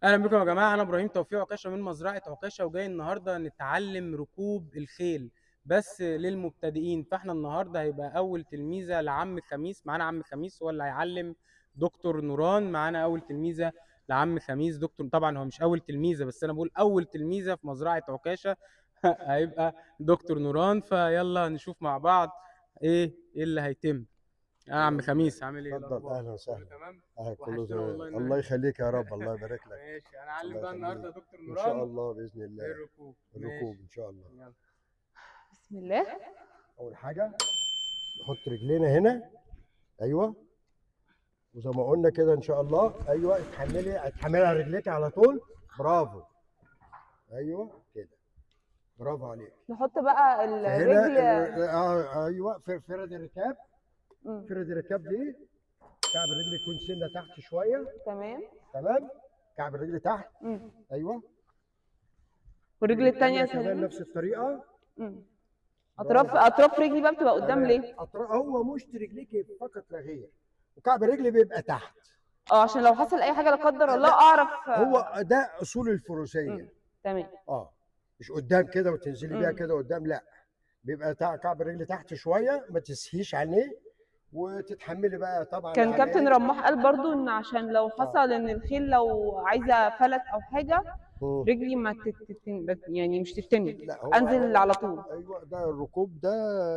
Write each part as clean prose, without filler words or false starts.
اهلا بكم يا جماعة، انا ابراهيم توفيق عكاشة من مزرعة عكاشة، وجاي النهارده نتعلم ركوب الخيل بس للمبتدئين. فاحنا النهارده هيبقى اول تلميذه لعم خميس معانا. عم خميس هو اللي هيعلم دكتور نوران. معانا اول تلميذه لعم خميس دكتور، طبعا هو مش اول تلميذه بس انا بقول اول تلميذه في مزرعة عكاشة هيبقى دكتور نوران. فيلا نشوف مع بعض ايه اللي هيتم. يا عم خميس عامل ايه؟ اتفضل. الأخبار؟ اهلا وسهلا. كله تمام؟ اهلا، كله وحشتنا تمام. والله. الله يخليك يا رب، الله يبارك لك. ماشي، انا هعلم الله بقى النهارده يخليك. دكتور ان نوران شاء الله باذن الله الركوب. الركوب ماشي. ان شاء الله. يلا. بسم الله. اول حاجة نحط رجلينا هنا، ايوه، وزي ما قلنا كده ان شاء الله. ايوه، اتحملي على رجليك على طول. برافو، ايوه كده، برافو عليك. نحط بقى فهنا الرجل. ايوه، فرد الركاب. فرد الركاب دي كعب الرجل يكون سنة تحت شوية. تمام. تمام، كعب الرجل تحت. ايوه. والرجل التانية كمان سليمة. نفس الطريقة. اطراف رجلي بقى بتبقى قدام. تمام. ليه؟ هو مشط رجليك فقط لا غير، وكعب الرجل بيبقى تحت. عشان لو حصل اي حاجة لا قدر الله لا، اعرف. هو ده اصول الفروسية. تمام. مش قدام كده وتنزلي بيها مم. كده قدام، لا، بيبقى كعب الرجل تحت شوية، ما تسهيش عليه وتتحملي بقى طبعا. كان على كابتن إيه؟ رماح قال برضو ان عشان لو حصل ان الخيل لو عايزه فلت او حاجة رجلي ما يعني مش تتني، لا، هو انزل على طول. ايوه، ده الركوب ده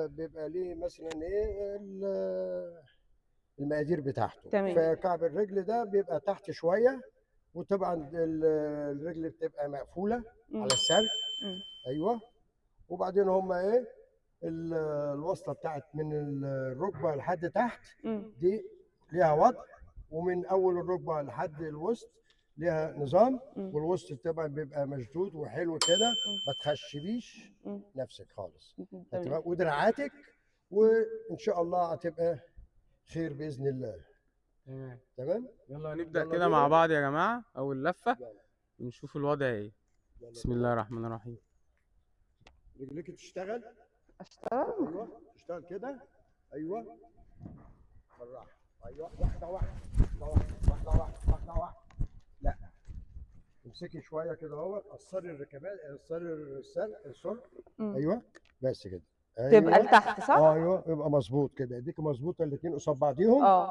بيبقى ليه مثلا ايه المقادير بتاعته. تمام. فكعب الرجل ده بيبقى تحت شوية، وطبعا الرجل بتبقى مقفولة على السرج. ايوه، وبعدين هم ايه الوصلة بتاعت من الركبة لحد تحت دي ليها وضع، ومن اول الركبة لحد الوسط ليها نظام. والوسط طبعا بيبقى مشدود وحلو كده، ما تخشبيش نفسك خالص. تمام. هتبقى ودراعاتك، وان شاء الله هتبقى خير باذن الله. تمام. تمام. يلا نبدا يلا كده بينا. مع بعض يا جماعة، اول لفه يلا. ونشوف الوضع ايه. يلا بسم بينا. الله الرحمن الرحيم. رجليك تشتغل. اشتغل. ايوه، تشتغل كده. ايوه، بالراحة. ايوه، واحدة واحدة واحدة واحدة واحدة واحدة واحدة. لا، امسكي شوية كده اهوت، قصري الركبات، قصري السر. ايوه، بس كده. أيوة. تبقى لتحت صح؟ ايوه، يبقى مظبوط كده، ايديك مظبوطة الاثنين قصاد بعضيهم.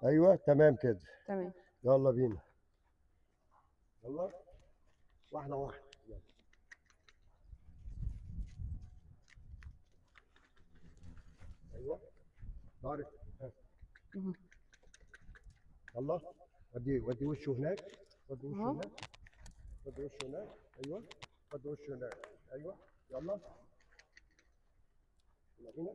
ايوه، تمام كده. تمام. يلا بينا، يلا واحدة واحدة. يلا. ايوه، ضارب. يلا، ودي وشه هناك، ودي وشه هناك، ودي وشه هناك. ايوه، ودي وشه هناك. ايوه، يلا. يلا بينا.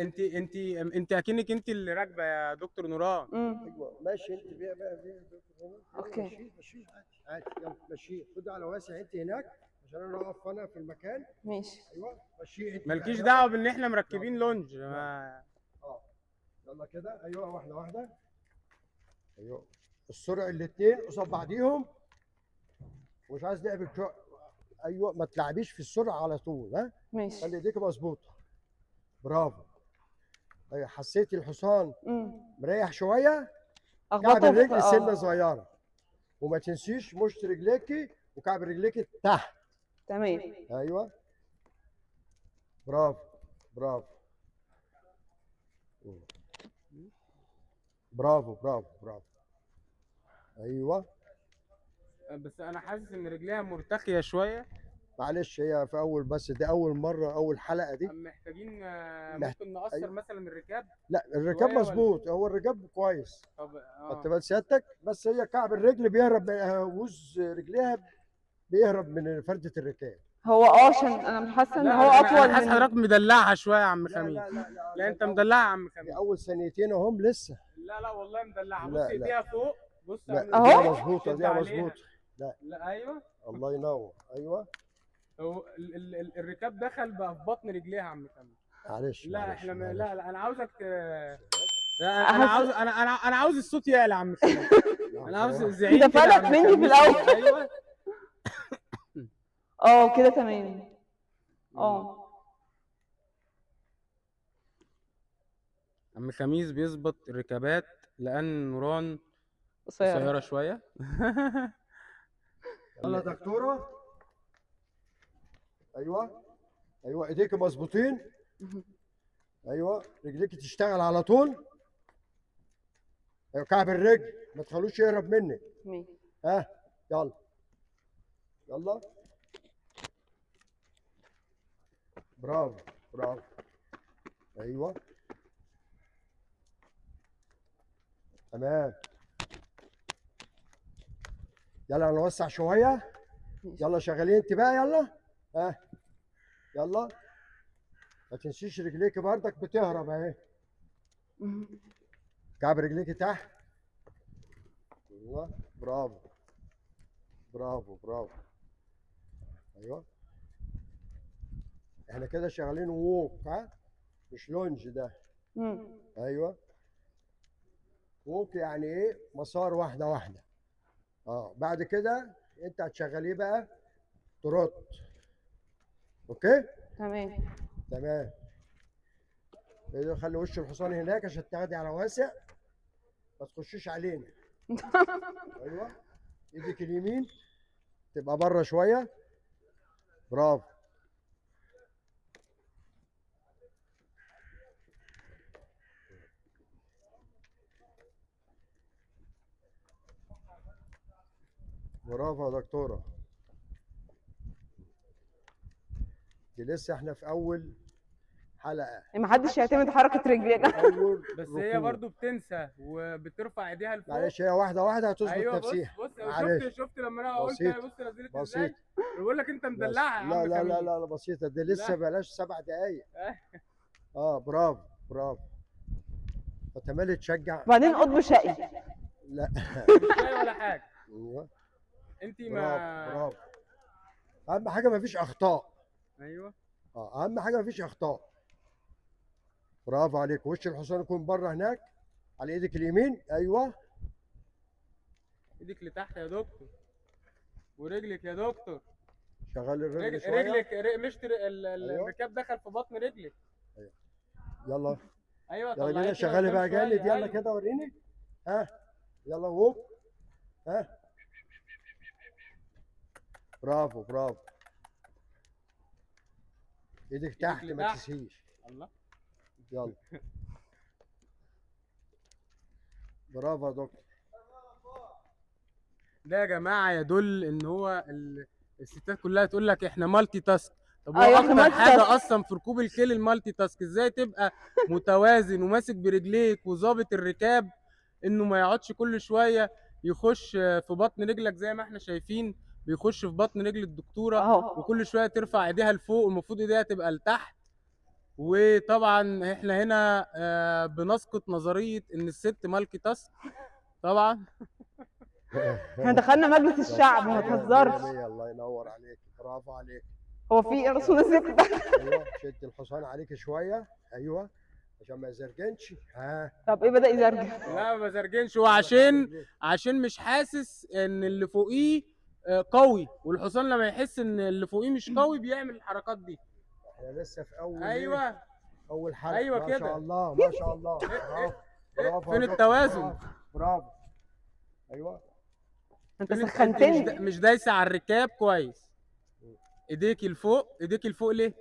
انت انت انت اكنك انت اللي راكبه يا دكتور نوران. ايوه، ماشي. انت بيها بقى، بيها دكتور نوران. okay. ماشي، ماشي، عادي عادي. يلا ماشي، خدي على واسع انت هناك عشان انا اقف انا في المكان. ماشي. ايوه، ماشي انت. مالكيش يلا. دعوه بان احنا مركبين لونج. يلا كده. ايوه، واحدة واحدة. ايوه، السرعة الاثنين قصاد بعضيهم، ومش عايز لعب. ايوه، ما تلعبيش في السرعة على طول. ها، ماشي. خلي ايديك مظبوطة. برافو. ايوه، حسيتي الحصان مريح شوية، كعب اخبطه في الرجل سنة صغيرة، وما تنسيش مشط رجليكي وكعب رجليكي تحت. تمام. ايوه، برافو برافو برافو برافو برافو. ايوه، بس انا حاسس ان رجليها مرتخيه شوية. معلش، هي في اول، بس دي اول مرة، اول حلقة دي. محتاجين ممكن نقصر أيوة. مثلا الركاب. لا، الركاب شوية ولا؟ مظبوط، هو الركاب كويس. طب خدت بال سيادتك؟ بس هي كعب الرجل بيهرب، وز رجليها بيهرب من فردة الركاب. هو عشان انا مش حاسه ان لا، هو اطول. انا حاسس حضرتك مدلعها شوية يا عم لا خميس. لا لا لا، لا، انت مدلعها يا عم خميس. دي اول ثانيتين اهم لسه. لا لا والله مدلعها. بص لا، لا. ايديها فوق. بص لا، أهو. دي مظبوطة، شد دي عليها. مظبوطة. لا. لا، ايوه، الله ينور. ايوه، هو الركاب دخل بقى في بطن رجليها يا عم خميس. معلش. لا، معلش، احنا معلش. لا لا، انا عاوزك لا، انا عاوز انا انا انا عاوز الصوت يعلى يا عم خميس. انا عاوز زعيق ده كده يا فلت عم مني في خميس. الأول. ايوه. كده تمام. عم خميس بيظبط الركابات لان نوران قصيرة. قصيرة شوية. يلا دكتورة. ايوه ايوه، ايديك مظبوطين. ايوه، رجليك تشتغل على طول. ايوه، كعب الرجل ما تخلوش يهرب منك. ماشي. ها يلا يلا، برافو برافو. ايوه تمام. يلا نوسع شوية. يلا شغالين انت بقى. يلا ها يلا، ما تنسيش رجليك بردك بتهرب اهي. كعب رجليك تحت. ايوه برافو برافو برافو. ايوه احنا كده شغالين walk، ها مش lunge ده. ايوه walk يعني ايه؟ مسار واحدة واحدة. بعد كده انت هتشغليه بقى trot. okay تمام تمام. خلي وش الحصان هناك عشان تاخدي على واسع، ما تخشيش علينا. ايوه ايدك اليمين تبقى بره شوية. برافو. برافو يا دكتورة. دي لسه احنا في اول حلقة، ما حدش يعتمد حركة رجلنا. بس هي برضو بتنسى وبترفع ايديها لفوق. معلش هي واحدة واحدة هتظبط. أيوة نفسيها. بص بص، شفت لما انا قلت بص نزلت ازاي؟ بقول لك انت مدلعها يا عم. لا لا لا لا بسيطة دي لسه، بلاش 7 دقايق. برافو برافو. فتملي تشجع. وبعدين قطب شقي. لا مش شقي ولا حاجة. ايوه انت ما برافو. اهم حاجة مفيش اخطاء. ايوه اهم حاجة مفيش اخطاء. برافو عليك. وش الحصان يكون بره هناك على ايدك اليمين. ايوه ايدك لتحت يا دكتور، ورجلك يا دكتور. شغال الرجل شوية. رجلك مش الركاب دخل في بطن رجلك. ايوه يلا. ايوه يلا بينا، شغالي بقى جامد. يلا. أيوة. كده وريني. ها يلا ووك. ها برافو برافو. ايدك تحت ما تسهيش. الله يلا برافو يا دكتور. ده يا جماعة يدل ان هو الستات كلها تقول لك احنا multi task. طب هو أيوة، اكتر حاجة اصلا في ركوب الخيل ال multi task، ازاي تبقى متوازن وماسك برجليك وظابط الركاب انه ما يقعدش كل شوية يخش في بطن رجلك زي ما احنا شايفين بيخش في بطن رجل الدكتورة. أهو. وكل شوية ترفع ايديها لفوق، المفروض ايديها تبقى لتحت. وطبعا احنا هنا بنسقط نظرية ان الست multi task طبعا. احنا دخلنا مجلس الشعب، ما تهزرش. الله ينور عليك، برافو عليك. هو في ايه رسول الست؟ ايوه شد الحصان عليك شوية. ايوه عشان ما يزرجنش. ها طب ايه بدا يزرجن؟ لا ما بزرجنش، هو عشان مش حاسس ان اللي فوقيه قوي، والحصان لما يحس ان اللي فوقيه مش قوي بيعمل الحركات دي. احنا لسه في اول. ايوه اول حلقة. ايوه كده، ما شاء الله ما شاء الله. برافو برافو. فين التوازن؟ برافو. ايوه انت سخنتني. مش دايسه على الركاب كويس. ايديكي لفوق، ايديكي لفوق ليه؟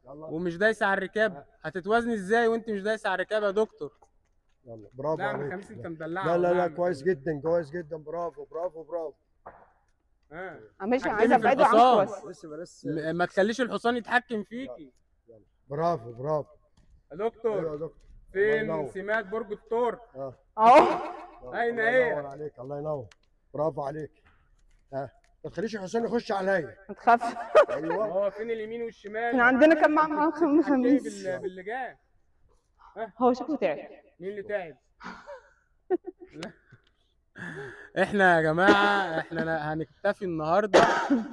يلا. ومش دايسه على الركاب، هتتوازني ازاي وانت مش دايسه على الركاب يا دكتور؟ يلا برافو عليك. لا خميس انت مدلعه. لا لا لا كويس جدا كويس جدا. برافو برافو برافو. ماشي، انا عايزه ابعده عنكم بس. لسه ما تخليش الحصان يتحكم فيكي. يلا برافو برافو يا دكتور. ايوه يا دكتور. فين سمات برج الثور؟ اهو. اين هي؟ الله ينور عليك، الله ينور. برافو عليك. ها ما تخليش الحصان يخش عليا. ما تخافش. ايوه هو فين اليمين والشمال؟ احنا عندنا كام مع خميس باللجام. هو شكله تعب. مين اللي تعب؟ احنا يا جماعة احنا هنكتفي النهارده،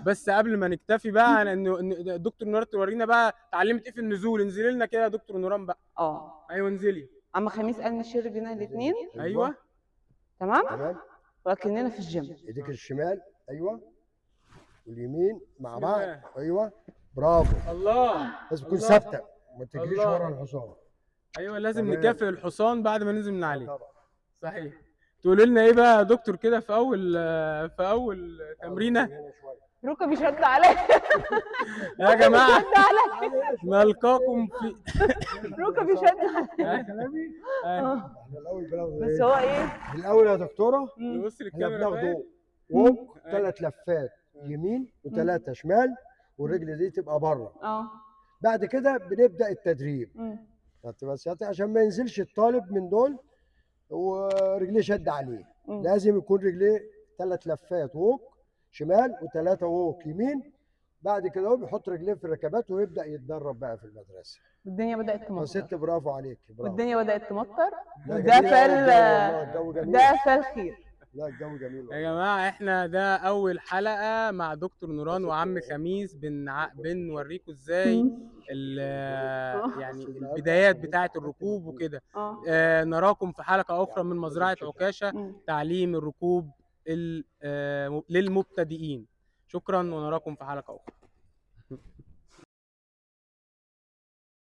بس قبل ما نكتفي بقى ان دكتور نوران تورينا بقى اتعلمت ايه في النزول. انزلي لنا كده يا دكتور نوران بقى. ايوه انزلي. عم خميس قال نشيل رجلنا الاثنين. ايوه تمام تمام، وكأننا في الجيم. ايديك الشمال ايوه واليمين مع بعض. ايوه برافو. الله، لازم تكون ثابتة وما تجريش ورا الحصان. ايوه لازم نكافئ الحصان بعد ما ننزل من عليه. طبعا صحيح. تقول لنا ايه بقى يا دكتور كده في اول، في اول تمرينه؟ هنا شوية. ركبي شد عليا. يا جماعة شد عليا. تعالى هنا شوية. نلقاكم في ركبي شد عليا. كلامي آه. احنا الاول بناخد بس ايه؟ هو ايه؟ الاول يا دكتورة مم. نبص احنا للكاميرا طيب. بناخده walk 3 لفات يمين وثلاثة شمال، والرجل دي تبقى بره. بعد كده بنبدا التدريب. خدت بس عشان ما ينزلش الطالب من دول ورجليه شد عليه. لازم يكون رجليه 3 لفات walk شمال وثلاثة walk يمين. بعد كده هو بيحط رجليه في الركبات ويبدا يتدرب بقى في المدرسة. والدنيا بدات يا تمطر. ست برافو عليك، برافو. والدنيا بدات تمطر. لا وده جميل أوي فال الجو والله، الجو جميل. ده فال خير. لا الجو جميل يا والله. جماعة احنا ده أول حلقة مع دكتور نوران بس وعم إنتوا- خميس، بنوريكم ازاي يعني بس النهاردة البدايات عشان بتاعة انتوا الركوب خدتوا وكده. نراكم في حلقة أخرى من مزرعة شكراً. عكاشة، تعليم الركوب للمبتدئين. شكرا ونراكم في حلقة أخرى.